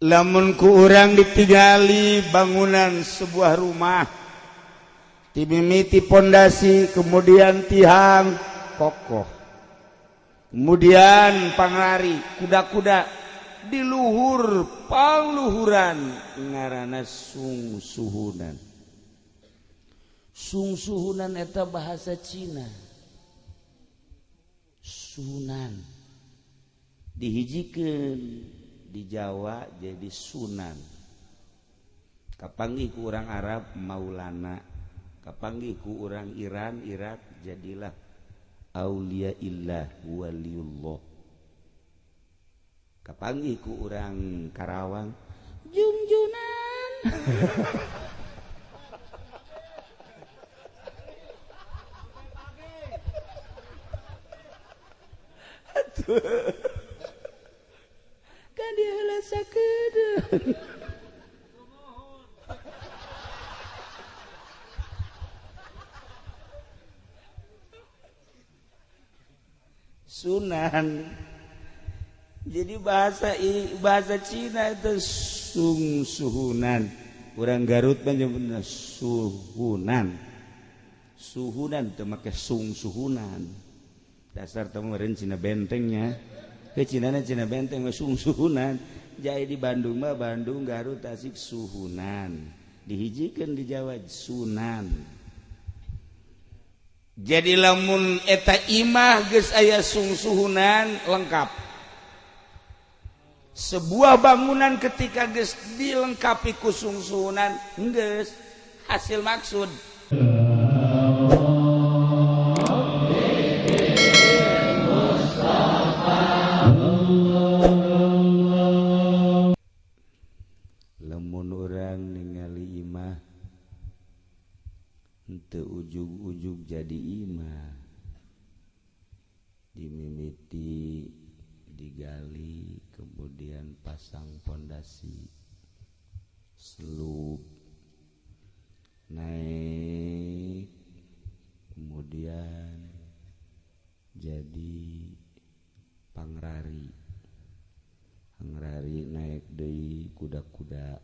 Lamun ku urang ditinggali bangunan sebuah rumah, timimiti pondasi, kemudian tihang kokoh, kemudian panglari kuda-kuda di luhur pangluhuran, ngaranna sungsuhunan. Sungsuhunan eta bahasa Cina. Sunan dihijikeun di Jawa jadi Sunan, kapanggih ku urang Arab Maulana, kapanggih ku urang Iran, Irak, jadilah Aulia illah, waliullah, kapanggih ku urang Karawang Jungjunan. Kan dia sakedeun. Sunan. Jadi bahasa bahasa Cina itu sungsuhunan. Orang Garut mah nyebutna suhunan. Suhunan teu make sungsuhunan. Dasar teu meureun Cina bentengnya. Ke Cina na Cina benteng mah sungsuhunan. Jadi di Bandung mah Bandung, Garut, Tasik suhunan. Dihijikeun di Jawa Sunan. Jadi lamun eta imah geus aya sungsuhunan, lengkap. Sebuah bangunan ketika geus dilengkapi ku sungsuhunan, geus hasil maksud. Lamun urang ningali imah, henteu ujug-ujug jadi imah. Dimimiti digali, kemudian pasang pondasi, selub naik, kemudian jadi pangrari, pangrari naik deui kuda-kuda,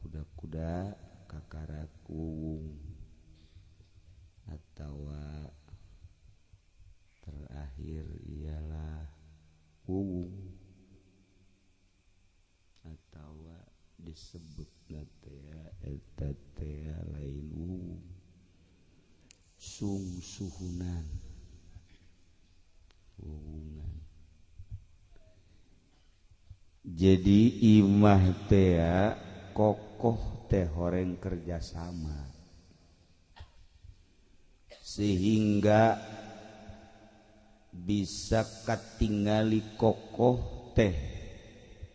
kuda-kuda kakarak wuwung atawa terakhir ialah wuwung atawa disebut teh eta teh lain wuwung, sungsuhunan, wuwungan. Jadi imah teh kokoh teh horeng kerjasama sehingga bisa katingali kokoh teh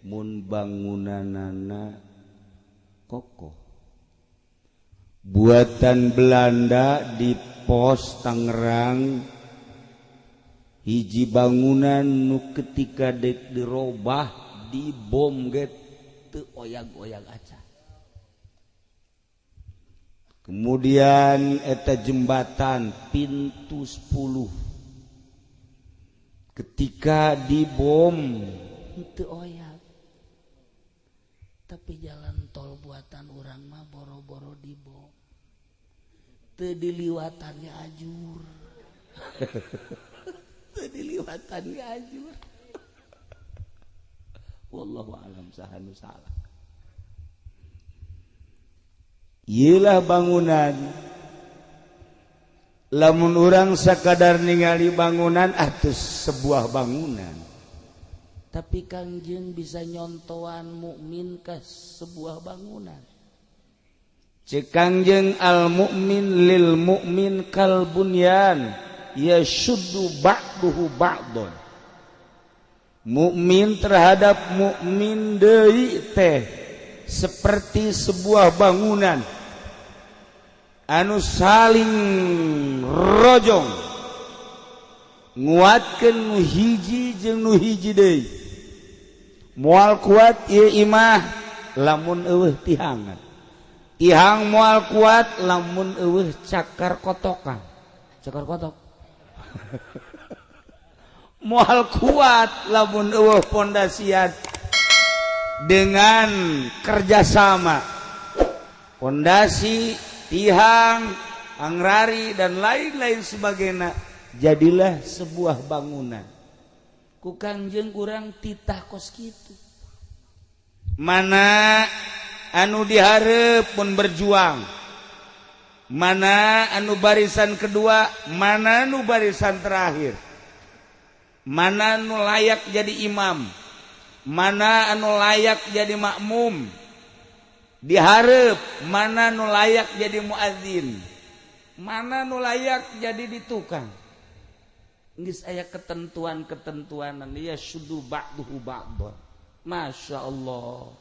mun bangunanana kokoh. Buatan Belanda di Pos Tangerang, hiji bangunan nu ketika dek dirobah, dibom ge teu oyag-oyag acan. Kemudian eta jembatan pintu 10 ketika dibom teu oyag. Tapi jalan tol buatan urang mah boro-boro dibom, teu diliwatan ge ajur. Teu diliwatan ge ajur. Wallahu alam saha nu salah. Iyalah bangunan. Lamun urang sakadar ningali bangunan atau sebuah bangunan, tapi Kangjeng bisa nyontoan mukmin ke sebuah bangunan. Cek Kangjeng, al mukmin lil mukmin kal bunyan yashuddu ba'duhu ba'don. Mukmin terhadap mukmin deui teh seperti sebuah bangunan anu saling rojong, nguatkeun nu hiji jeung nu hiji deui. Moal kuat ieu imah lamun eueuh tihangan, tihang moal kuat lamun eueuh cakar kotokan, Cakar kotok. Moal kuat lamun eueuh pondasian. Dengan kerjasama pondasi, tihang, angrari dan lain-lain sebagainya, jadilah sebuah bangunan. Ku Kangjeng urang titah kos kitu. Mana anu dihareup pun berjuang, mana anu barisan kedua, mana anu barisan terakhir, mana anu layak jadi imam, mana anu layak jadi makmum dihareup, mana nu layak jadi muadzin, mana nu layak jadi di tukang. Geus aya ketentuan-ketentuan yashuddu ba'duhu ba'dhan. Masya Allah.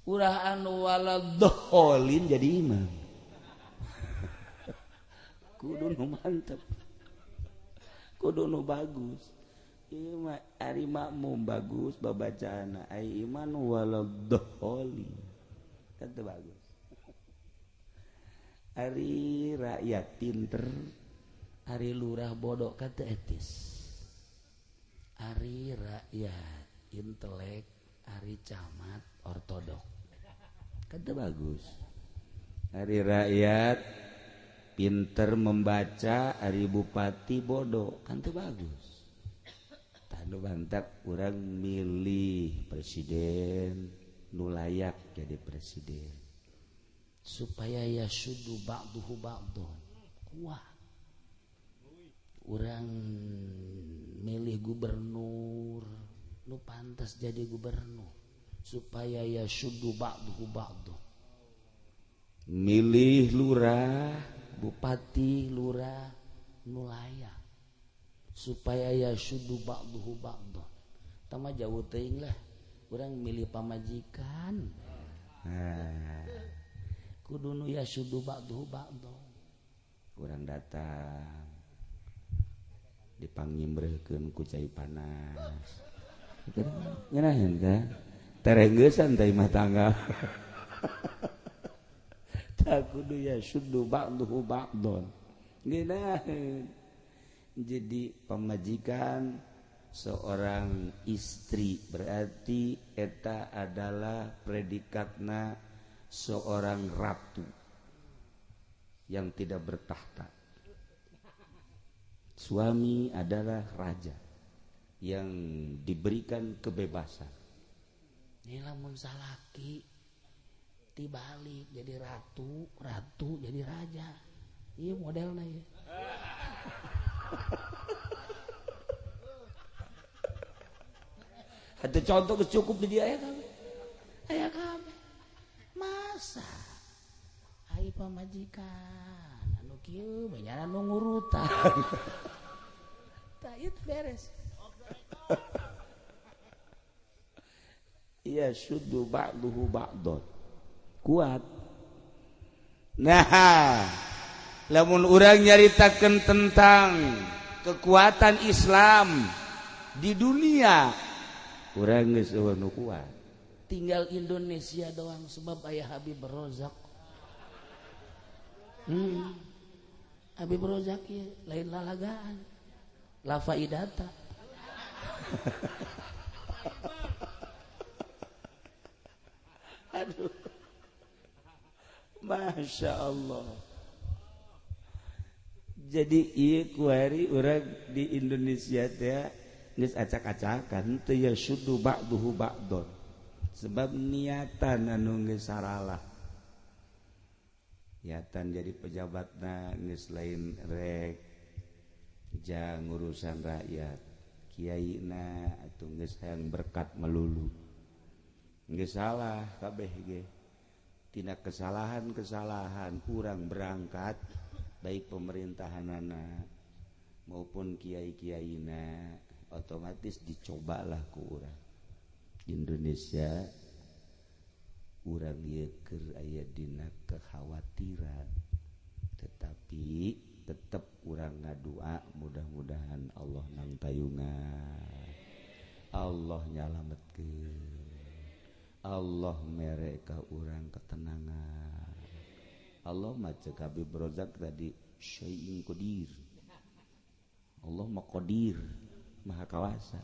Urah anu waladhdallin jadi imam. Kudu nu mantep, kudu nu bagus. Ieu mah ari makmum bagus babacaana, ai iman waladhdallin kan teu bagus. Ari rakyat pinter, ari lurah bodoh kan teu etis. Ari rakyat intelek, ari camat ortodok kan teu bagus. Ari rakyat pinter membaca, ari bupati bodoh kan teu bagus. Tanu bantak urang milih presiden nu layak jadi presiden supaya yashuddu ba'duhu ba'dhan. Kuat. Urang milih gubernur nu pantas jadi gubernur supaya yashuddu ba'duhu ba'dhan. Milih lurah, bupati, lurah nu layak supaya yashuddu ba'duhu ba'dhan. Tama jauh teuing lah, urang milih pamajikan. Nah, kudu nu yashuddu ba'duhu ba'dhan. Urang datang dipangnyimbrekeun ku cai panas. Ngeunaheun teh? Terengeusan teh imah tangga. Tak kudu yashuddu ba'duhu ba'dhan. Ngeunaheun. Jadi pamajikan seorang istri berarti eta adalah predikatna seorang ratu yang tidak bertahta. Suami adalah raja yang diberikan kebebasan. Ini lamun salaki dibalik jadi ratu, ratu jadi raja. Iya modelnya ya. Ada contoh cukup di dia ya kami. Aya kami. Masa ai pamajikan anu kieu banyak anu ngurutan. Tah ieu beres. Iya syuddu ba'duhu ba'dhan. Kuat. Nah, lamun urang nyaritakeun tentang kekuatan Islam di dunia, urang geus eueuh nu kuat. Tinggal Indonesia doang sebab aya Habib Rozak. Habib Rozak ieu lain lalagaan. La faidata. Aduh. Masya Allah. Jadi ieu kuari urang di Indonesia teh geus acak-acakan teu yashuddu ba'duhu ba'don. Sebab niatan anu geus saralah. Niatan jadi pejabatna geus lain rek jang urusan rakyat. Kiaina atuh geus hayang berkat melulu. Geus salah kabeh ge. Tina kesalahan-kesalahan urang berangkat baik pemerintahanana maupun kiai-kiaina otomatis dicobalah ku urang. Indonesia urang ieu keur aya dina kekhawatiran, tetapi tetep urang ngadua mudah-mudahan Allah nang tayungan, Allah nyalametkeun, Allah mere ka urang ketenangan. Allah mah ceuk Habib Rozak tadi syai'in qadir. Allah mah qadir, maha kawasa.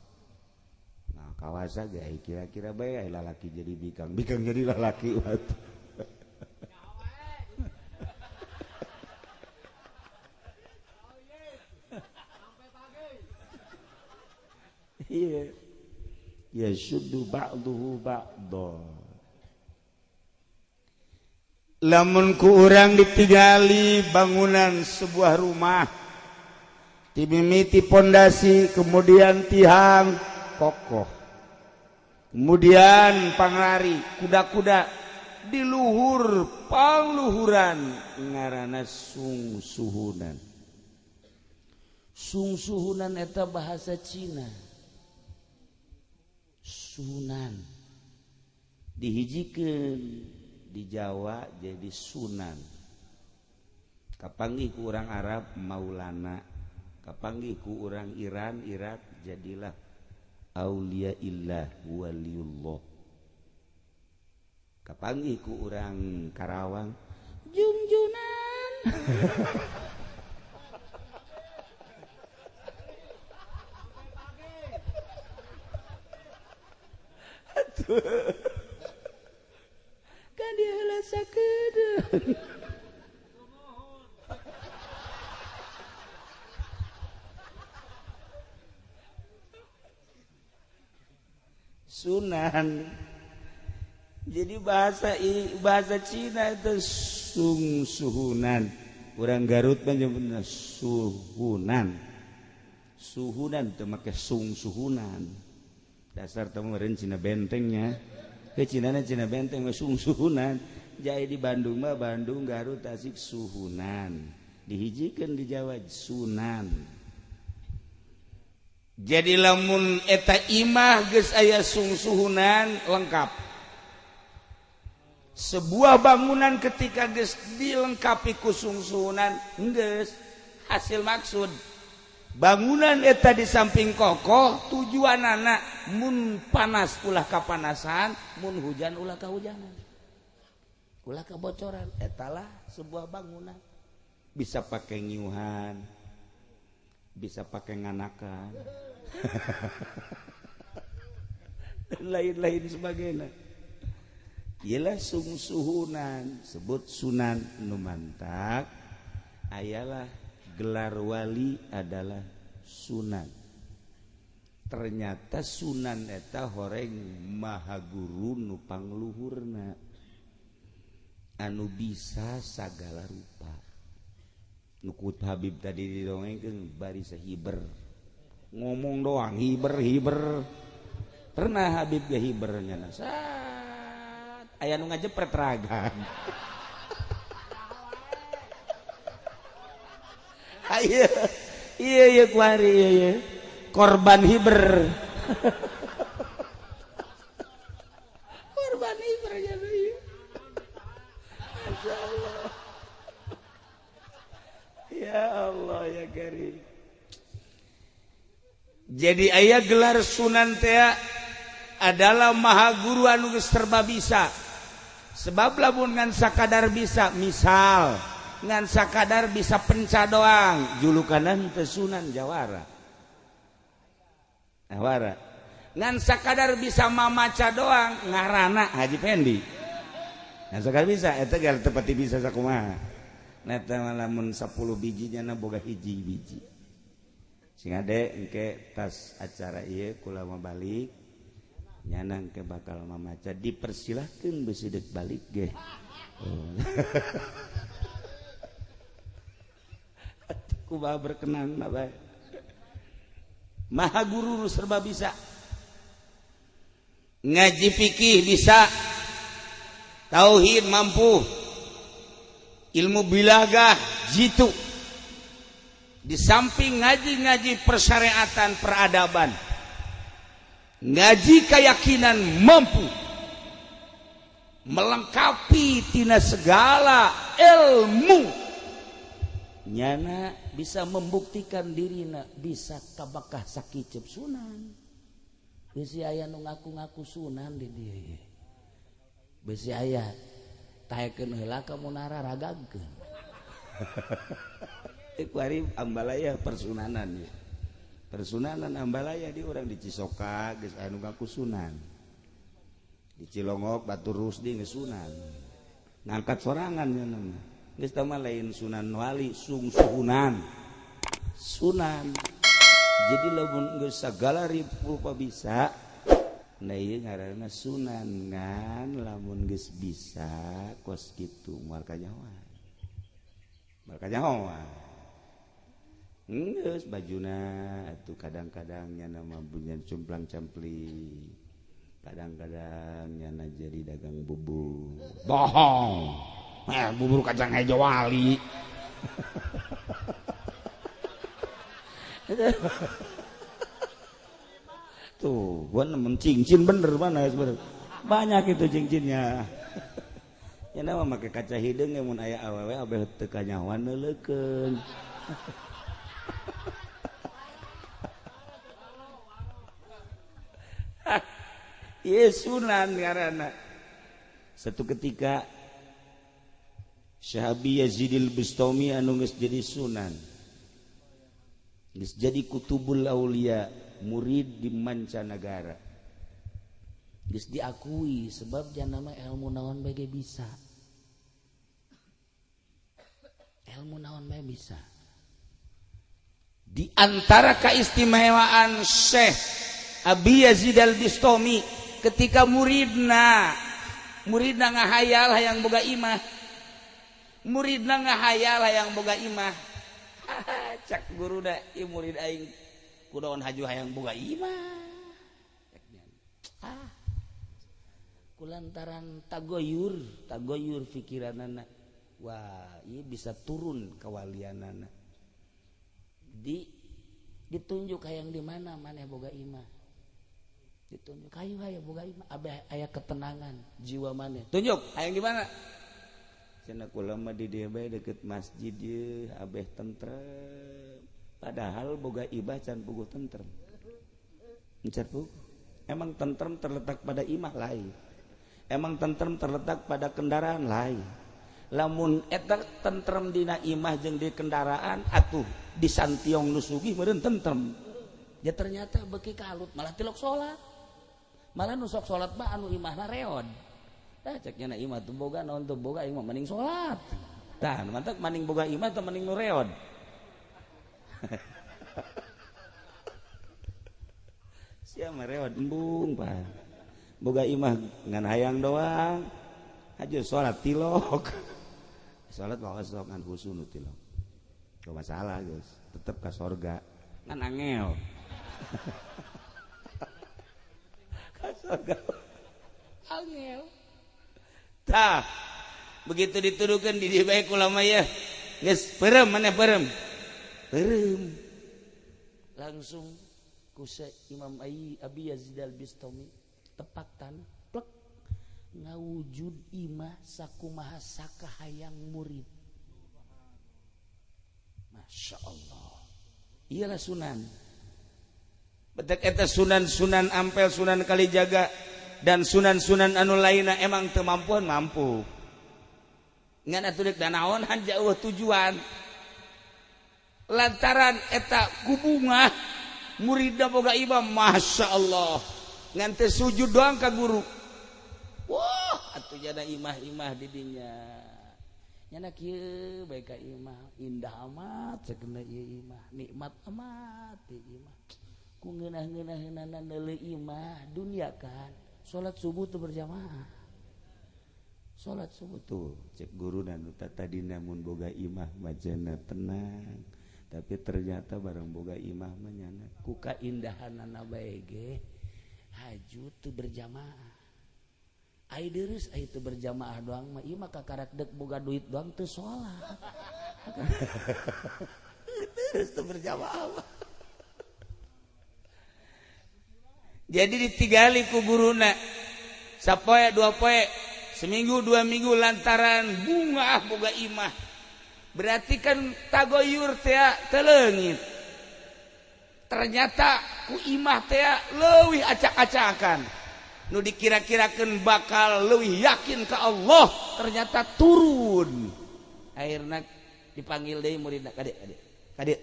Nah, Kawasa ge kira-kira bae lalaki jadi bikang, bikang jadi lalaki atuh. Iya. Ya syuddu ba'duhu ba'dha. Lamun ku urang ditinggali bangunan sebuah rumah, timimiti pondasi, kemudian tiang kokoh, kemudian panglari kuda-kuda di luhur pangluhuran ngaranna sungsuhunan. Sungsuhunan eta bahasa Cina. Sunan dihijikeun di Jawa jadi Sunan. Kapanggih ku urang Arab Maulana, kapanggih ku urang Iran Irak jadilah Aulia illah waliullah. Kapanggih ku urang Karawang Junjunan. Kan dia heula sakedeung. Sunan. Jadi bahasa Cina itu sungsuhunan. Urang Garut mah nyebutna suhunan. Suhunan teu make sungsuhunan. Dasar teu meureun Cina bentengnya. Ke Cinana Cina benteng mah sungsuhunan. Jadi di Bandung mah Bandung Garut Tasik suhunan. Dihijikeun di Jawa Sunan. Jadi lamun eta imah geus aya sungsuhunan lengkap. Sebuah bangunan ketika geus dilengkapi ku sungsuhunan geus hasil maksud. Bangunan eta di samping kokoh tujuanana mun panas ulah kapanasan, mun hujan ulah kahujanan, ulah kabocoran. Etalah sebuah bangunan. Bisa pakai nyiuhan, bisa pakai nganakan, dan lain-lain sebagainya. Ialah sungsuhunan, sebut Sunan nu mantak ayalah gelar wali adalah Sunan. Ternyata Sunan eta horeng maha guru nu pangluhurna, anu bisa sagala rupa. Nu ku Habib tadi didongengkeun bari sahiber, ngomong doang hiber-hiber. Pernah Habib ge hiber nya sat aya nu ngajepret ragan. Iya iya iya kuari iya iya korban hiber. Korban hiber ya iya. Masya Allah. Ya Allah ya Karim. Jadi aya gelar Sunan teh adalah maha guru anu geus serba bisa. Sebab lamun ngan sakadar bisa, misal ngan sakadar bisa penca doang, julukanan teh Sunan Jawara. Jawara. Ngan sakadar bisa mamaca doang, ngarana Haji Pendi. Ngan sakadar bisa, eta ge teu pati bisa sakumaha. Eta mah lamun 10 bijinya na boga hiji biji. Sing ade engke tas acara ieu kula mah balik nyana engke bakal mamaca, dipersilahkeun beusi deuk balik ge. Oh. Kumaha berkenan bae. Maha guru serba bisa. Ngaji fikih bisa, tauhid mampu, ilmu bilagah jitu. Di samping ngaji-ngaji persyariatan peradaban, ngaji keyakinan mampu melengkapi tina segala ilmu. Nyana bisa membuktikan dirina bisa kabakah sakicep Sunan. Bisi aya nu ngaku-ngaku Sunan di dieu. Bisi aya taekeun heula ka munara ragagkeun. Kuari ambalaya persunanan ya. Persunanan Ambalaya di orang di Cisoka geus aya nu ngaku sunan. Di Cilongok Batu Rusdi geus sunan. Ngangkat sorangan nya mah. Geus tah mah lain sunan wali, sungsuhunan. Sunan. Jadi lamun geus sagala rupa bisa, nah ieu ngaranna sunan ngan lamun geus bisa kos kitu moal kanyahoan. Moal kanyahoan. Geus bajuna atuh kadang-kadang nyana mah bunyan cumplang-campling. Kadang-kadang nyana jadi dagang bubur. Bohong. Bubur kacang hijau wali. Tuh, gua nemen cincin bener mana sebenarnya. Banyak itu cincinnya. Nyana mah make kaca hideung mun aya awewe abeh teu kanyahoan neuleukeun. Ye sunan karena satu ketika Syahabi Yazidil Bustami anu geus jadi sunan, geus jadi kutubul aulia, murid di mancanagara, geus diakui sebab janama ilmu naon bae ge bisa, ilmu naon bae bisa. Di antara keistimewaan Syekh Abi Yazid Al-Bustami ketika muridna ngahayal hayang boga imah, muridna ngahayal hayang boga imah, cak guruna ieu murid aing kunaon haju hayang boga imah, ah kulantaran tagoyur pikiranana, wah ieu bisa turun kawalianana, ditunjuk hayang di mana maneh boga imah. Ditunjuk kayu hayang boga imah abeh aya ketenangan jiwa maneh. Tunjuk hayang di mana? Cenah kula mah di dieu bae deket masjid ieu abeh tentrem. Padahal boga imah can puguh tentrem. Can puguh. Emang tentrem terletak pada imah lain. Emang tentrem terletak pada kendaraan lain. Lamun eta tentrem dina imah jeung di kendaraan atuh di santiong nu sugih meureun tentrem. Ya ternyata beuki kalut malah tilok salat. Malah nu sok salat mah anu imahna reod. Tah cek nya imah teu boga naon teu boga imah mending salat. Tah mantap mending boga imah teh mending nu reod. Sia mah reod embung pak. Boga imah ngan hayang doang. Hajo salat tilok. Salat bawa sok ngan husu nu tilok. Gak masalah guys, tetep ka sorga. Ngan angel. Ka sorga. Angel. Tah, begitu dituduhkeun di dieu bae ulama ya. Geus peureum maneh peureum. Peureum. Langsung ku Imam Abi Yazid Al-Bustami tepak tanah plek ngawujud imah sakumaha sakahayang murid. Masya Allah. Iyalah sunan. Betek eta sunan-sunan Ampel, Sunan Kalijaga dan sunan-sunan anu lainna emang teu mampuan mampu. Ngan atuh deuk danaonan jauh tujuan. Lantaran eta kubungah muridna boga imah, Masya Allah. Ngan teu sujud doang ka guru. Wah, atuh jana imah-imah di dinya. Nyana kieu bae ka imah, indah amat sakeuna ieu imah, nikmat amat ieu imah. Ku ngeunah-ngeunaheunana neuleuh imah dunia kan. Salat subuh teu berjamaah. Salat subuh tuh cek guru nu tadina mun boga imah majana tenang. Tapi ternyata barang boga imah mah nyana ku kaindahanana bae ge haju teu berjamaah. Ai deureuss ai teu berjamaah doang mah ieu mah kakarak deuk boga duit doang teu salat. Terus teu berjamaah. Jadi ditinggali ku guruna sapoe dua poe, seminggu dua minggu lantaran bunga boga imah. Berarti kan tagoyur teh teu leungit. Ternyata ku imah teh leuwih acak-acakan. Nu dikira-kirakeun bakal leuwih yakin ka Allah, ternyata turun. Akhirna dipanggil deui muridna, "Kade, kade. Kade.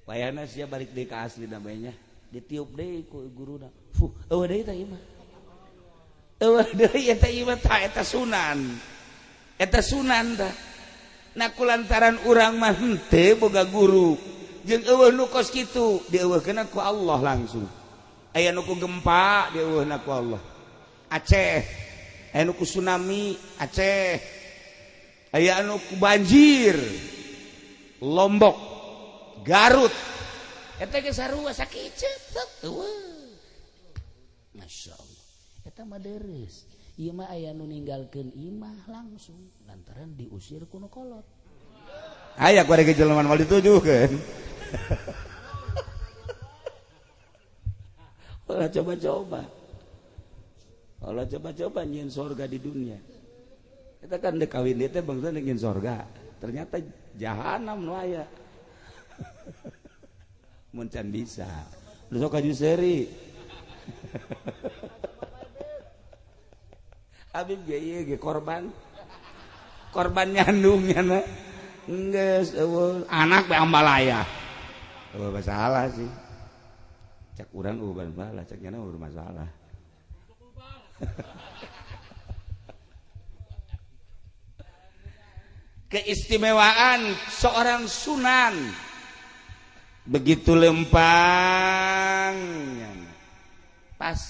Wayahna sia balik deui ka asli namanya. Ditiup deui ku guruna. Fuh, eueuh deui tah ieu mah. Eueuh deui eta ieu mah tah eta sunan. Eta sunan tah. Nah kulantaran urang mah henteu boga guru. Jeung eueuh nu kos kitu dieueuhkeun ku Allah langsung. Aya nu ku gempa dieueuhna ku Allah. Aceh, aya nu ku tsunami Aceh. Aya nu ku banjir Lombok, Garut. Eta ge sarua sakieu eueuh. Masyaallah. Eta mah deres. Ieu mah aya nu ninggalkeun imah langsung lantaran diusir ku nu kolot. Aya ku ari jelema moal ditujukeun. Ulah coba-coba. Ulah coba-coba nyieun sorga di dunia. Kita kan dek kawin dia teh bangsa nyieun sorga. Ternyata jahanam nu aya. Mun can bisa. Lu sok aju seuri. Habib ge ieu ge korban. Korban nyandung nya. Geus eueuh anak bae ambalaya. Eueuh masalah sih. Cak urang eueuh masalah, cak nyana eueuh masalah. Keistimewaan seorang sunan begitu lempang pas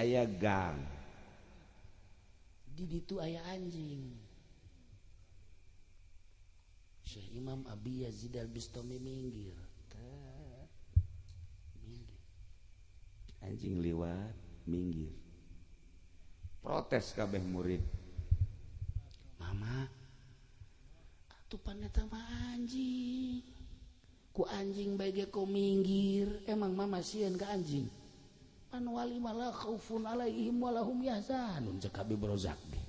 aya gang di ditu aya anjing. Syekh Imam Abi Yazid Al-Bistami minggir. Minggir. Anjing liwat minggir. Protes kabeh murid. Mama, atuh pan eta mah anjing. Ku anjing bae ge ku minggir, emang mama sieun ka anjing. Pan wali malah khaufun alaihim walahum yahzanun cek Habib Rozak ge.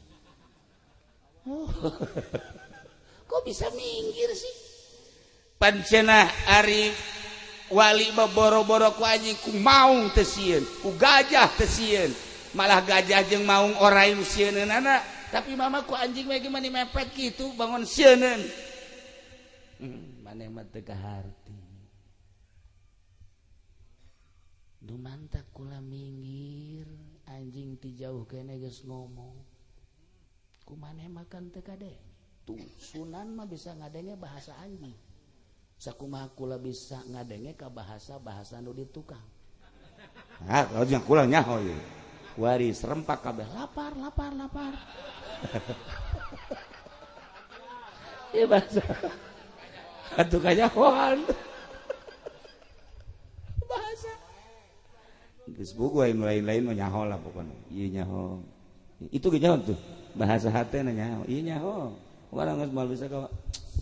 Oh. Kok bisa minggir sih? Pancenah ari wali mah boro-boro ku anjing ku maung teu sieun, ku gajah teu sieun. Malah gajah jeung maung orai nu sieuneunana, tapi mama ku anjing mah gimana mepet kitu bangun sieuneun. Maneh mah teu kaharti. Dumantak kula minggir, anjing ti jauh kene geus ngomong. Ku maneh makan teu kadenge. Tuh, sunan mah bisa ngadenge bahasa anjing. Sakumaha kula bisa ngadenge ka bahasa-bahasa nu di tukang. Ah, kalau jeung kula nyaho ieu. Wari serempak kabeh lapar lapar lapar. Ieu bahasa. Atuh kanyahoan. Bahasa. Geus buku aing lain-lain mah nyaho lah pokona. Ieu nyaho. Itu ge nyaho tuh. Bahasa hatena nyaho. Ieu nyaho. Urang geus moal bisa ka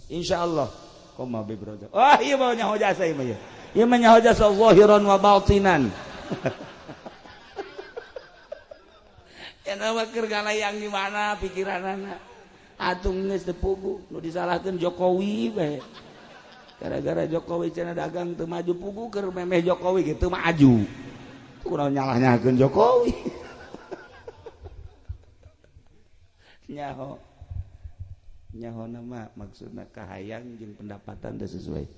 insyaallah koma bi bro. Oh, ieu mah nyaho jasa ieu mah. Ieu mah nyaho jasa zahiran wa batinan. Ya nama keur ngalayang di mana pikiranana. Atung geus teu pugu nu disalahkeun Jokowi bae. Gara-gara Jokowi cenah dagang teu maju pugu keur memeh Jokowi ge teu maju. Kunaon nyalah-nyalahkeun Jokowi. Nyaho. Nyaho nama maksudna kahayang jeung pendapatan teu sesuai.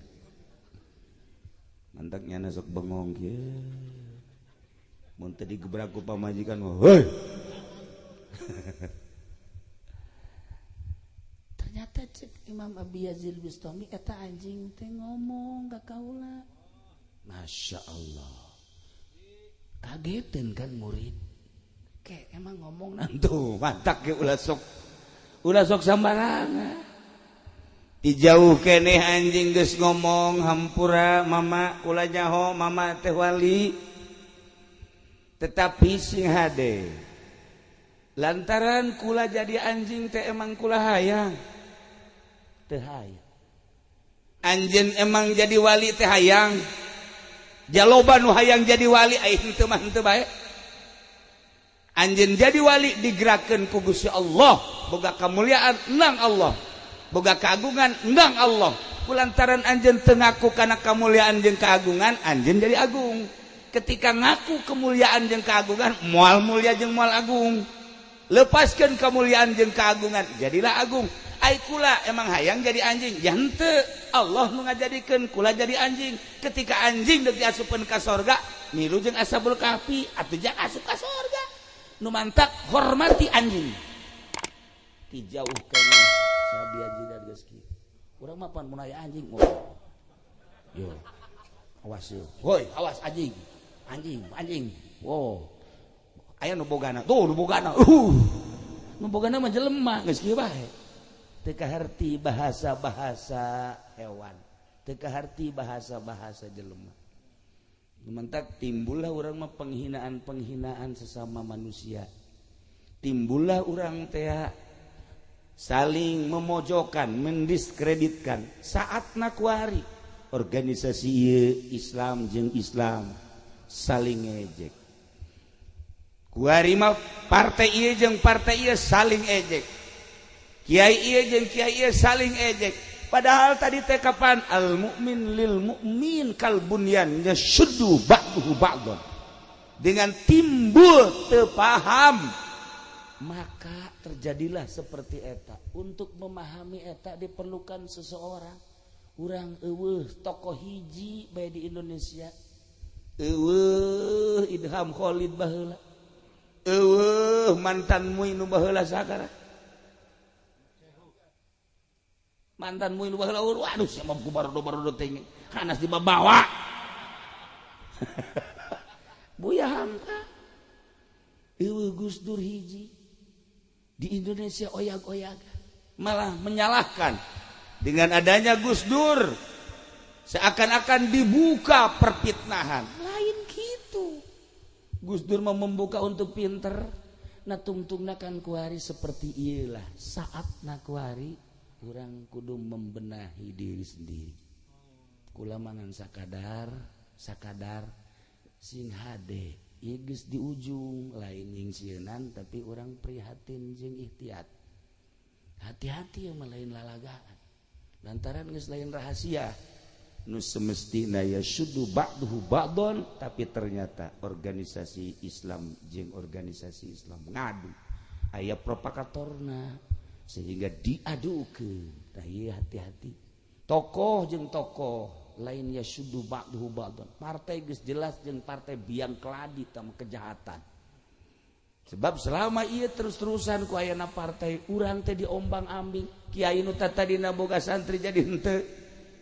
Mantak nyana sok bengong kieu. Mun teu digebrak ku pamajikan mah, heuy. Ternyata cek Imam Abi Yazid Bistami eta anjing teh ngomong ka kaula. Masya Allah. Kagetin kan murid. Ke emang ngomong nantu mantak ge ulah sok. Ulah sok sambarangan. Ti jauh keneh anjing geus ngomong hampura mama ulah nyaho mama teh wali. Tetapi sing hade. Lantaran kula jadi anjing teh emang kula hayang. Teu hayang. Anjeun emang jadi wali teh hayang. Jaloba nu hayang jadi wali ai henteu mah henteu bae. Anjeun jadi wali digerakkeun ku Gusti Allah, boga kamuliaan endang Allah, boga keagungan endang Allah. Kulantaran anjeun teu ngaku kana kamuliaan jeung keagungan, anjeun jadi agung. Ketika ngaku kemuliaan jeung keagungan, moal mulia jeung moal agung. Lepaskan kemuliaan jeung keagungan, jadilah agung. Ai kula emang hayang jadi anjing, ya henteu. Allah nu ngajadikeun kula jadi anjing. Ketika anjing deuk diasupkeun ka sorga, milu jeung Ashabul Kahfi atuh jang asup ka sorga. Nu mantak hormati anjing. Ti jauh keneh sahabi jidat geus kieu. Urang mah pan mun aya anjing. Oh. Yo. Awas yo. Hoi, awas anjing. Anjing, anjing. Wow. Aya nu bogana. Tuh nu bogana. Nu bogana mah jelema geus kieu bae. Teu kaharti bahasa-bahasa hewan. Teu kaharti bahasa-bahasa jelema. Mentak timbullah urang mah penghinaan-penghinaan sesama manusia. Timbullah urang teh saling memojokkan, mendiskreditkan. Saatna kuari organisasi ieu Islam jeung Islam saling ngejek. Kuari mah partai ieu jeung partai ieu saling ejek. Kiai ieu jeung kiai ieu saling ejek. Padahal tadi teh kapan al mukmin lil mukmin kal bunyan yashuddu ba'duhu ba'don. Dengan timbul teu paham maka terjadilah seperti eta. Untuk memahami eta diperlukan seseorang. Urang eueuh tokoh hiji bae di Indonesia. Eueuh Idham Khalid baheula. Eueuh mantan MUI nu baheula sakara. Mantan MUI nu baheula waduh sia mah ku barodo-barodo teh hanas dibawa. Buya Hamka. Eueuh Gus Dur hiji. Di Indonesia oyag-oyag malah menyalahkan. Dengan adanya Gus Dur seakan-akan dibuka perfitnahan. Lain gitu. Gus Dur mau membuka untuk pinter. Nah tungtungna kan kuari seperti iyalah. Saatna kuari urang kudu membenahi diri sendiri. Kula mangan sakadar, sakadar sing hade. Ieu geus di ujung lain nyingsieunan tapi urang prihatin jeung ikhtiat. Hati-hati yang lain lalagaan. Lantaran geus lain rahasia. Nu semestina yasuddu ba'duhu ba'don, tapi ternyata organisasi Islam jeung organisasi Islam ngadu. Aya propagatorna sehingga diadukeun. Tah ieu hati-hati. Tokoh jeung tokoh lain yasuddu ba'duhu ba'don. Partai geus jelas jeung partai biang keladi tama kejahatan. Sebab selama ieu terus-terusan ku ayana partai urang teh diombang-ambing. Kiai nu tadina boga santri jadi henteu.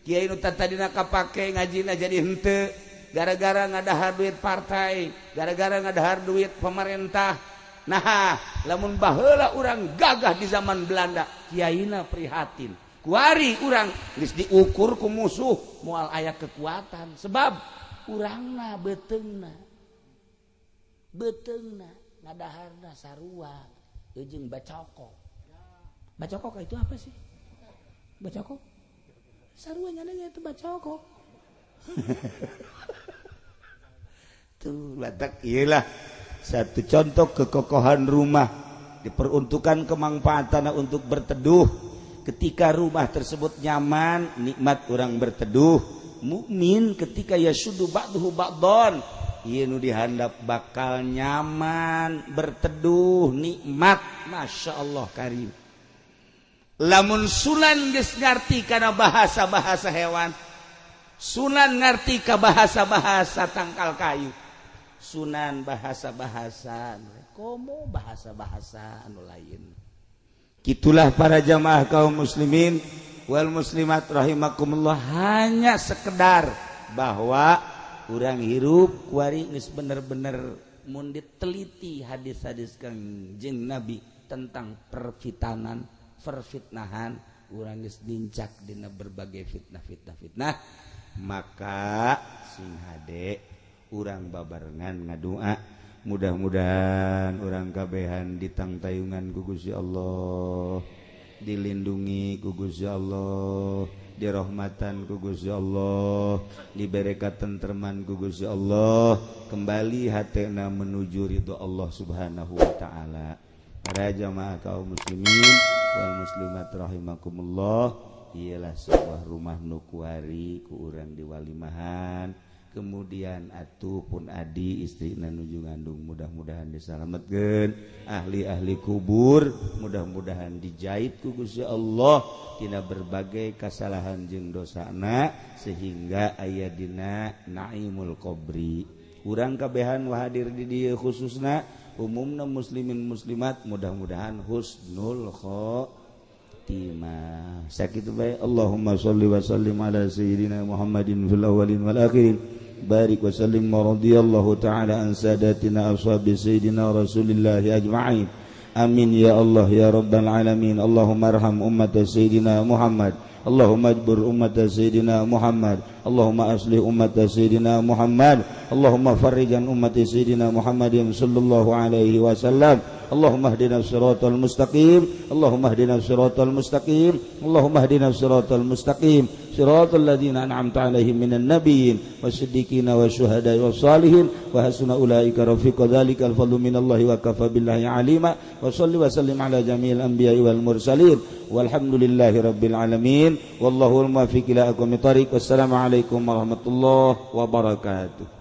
Kiai nu tadina kapake ngajina jadi henteu. Gara-gara ngadahar duit partai, gara-gara ngadahar duit pemerintah. Nah, lamun baheula urang gagah di zaman Belanda, kiaina prihatin. Kuari urang geus diukur ku musuh moal aya kekuatan sebab urangna beuteungna. Beuteungna ngadaharna sarua jeung bacokok. Bacokok itu apa sih? Bacokok? Sarua nyana itu bacokok. Tuh letak iyalah satu contoh kekokohan rumah diperuntukkan kemanfaatan untuk berteduh. Ketika rumah tersebut nyaman, nikmat orang berteduh. Mukmin ketika yasudu ba'duhu ba'don, ieu nu dihandap bakal nyaman, berteduh, nikmat, masya Allah karim. Lamun sunan geus ngarti kana bahasa-bahasa hewan, sunan ngarti ka bahasa-bahasa tangkal kayu, sunan bahasa-bahasa komo bahasa-bahasa anu lain. Gitulah para jamaah kaum muslimin wal muslimat rahimakumullah, hanya sekedar bahwa urang hirup kuari geus bener-bener mun diteliti hadis-hadis Kangjeng Nabi tentang perfitanan, perfitnahan, urang geus nincak dina berbagai fitnah-fitnah fitnah, maka sing hade urang babarengan ngadua mudah-mudahan urang kabehan ditangtayungan ku Gusti Allah, dilindungi ku Gusti Allah, dirahmatan ku Gusti Allah, dibere katentreman ku Gusti Allah, kembali hatena menuju ridho Allah Subhanahu wa taala. Para jamaah kaum muslimin wal muslimat rahimakumullah, ialah sebuah rumah nu kuari ku urang diwalimahan Kemudian atuh pun adi istri nuju ngandung, mudah-mudahan disalametkeun. Ahli-ahli kubur mudah-mudahan dijait ku Gusti Allah tina berbagai kesalahan jeung dosana sehingga aya dina naimul qabri. Urang kabehan hadir di dieu, khususna umumna muslimin muslimat, mudah-mudahan husnul khotimah. Sakitu bae. Allahumma sholli wa sallim ala sayyidina Muhammadin fil awwalin wal akhirin, barik wa sallim wa radiyallahu ta'ala an sadatina ashabi sayyidina Rasulillah ajma'in. Amin ya Allah ya rabbal alamin. Allahumma arham ummat sayyidina Muhammad. Allahumma ajbur ummat sayyidina Muhammad. Allahumma aslih ummat sayyidina Muhammad. Allahumma farrijan ummat sayyidina Muhammadin sallallahu alaihi wasallam. Allahumma hdina siratal mustaqim. Allahumma hdina siratal mustaqim. Allahumma hdina siratal mustaqim, siratal ladzina an'amta alaihim minan nabiyyin wasiddiqina wasyuhada'i wassalihin wa hasuna ulaika rafiqa. Dzalikal fadlu minallahi wa kafa billahi alima. Wa salli wa sallim ala jami'il anbiya'i wal mursalin, walhamdulillahi rabbil alamin, wallahul muwaffiq ila aqwamit thariq. Wassalamu alaikum warahmatullahi wabarakatuh.